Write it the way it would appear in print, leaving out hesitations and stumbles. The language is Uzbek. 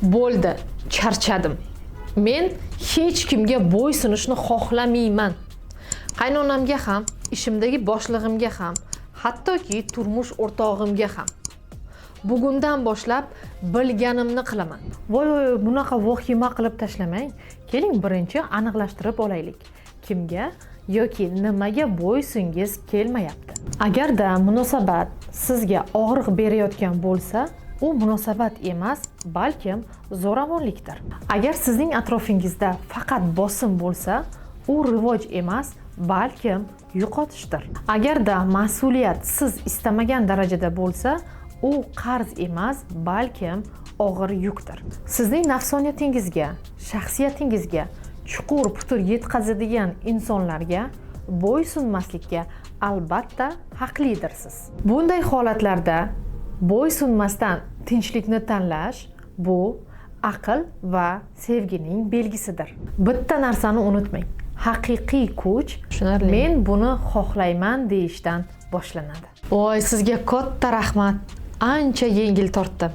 Bo'ldi, charchadim. Men hech kimga bo'ysunishni xohlamayman. Qaynonamga ham, ishimdagi boshlig'imga ham, hattoki turmush o'rtog'imga ham. Bugundan boshlab bilganimni qilaman. Voy voy, bunaqa vahima qilib tashlamang. Keling, birinchi aniqlashtirib olaylik. Kimga yoki nimaga bo'ysungiz kelmayapti? Agarda munosabat sizga og'riq berayotgan bo'lsa, u munosabat emas, balkim zo'ravonlikdir. Agar sizning atrofingizda faqat bosim bo'lsa, u rivoj emas, balkim yo'qotishdir. Agarda mas'uliyat siz istamagan darajada bo'lsa, u qarz emas, balkim og'ir yukdir. Sizning nafsoniyatingizga, shaxsiyatingizga chuqur putur yetkazadigan insonlarga bo'ysunmaslikka albatta haqlidirsiz. Bunday holatlarda bo'ysunmasdan tinchlikni tanlash bu aql va sevgining belgisidir. Bitta narsani unutmang. Haqiqiy kuch Tushunarli. "Men buni xohlayman" deyishdan boshlanadi. Voy, sizga katta rahmat. Ancha yengil tortdim.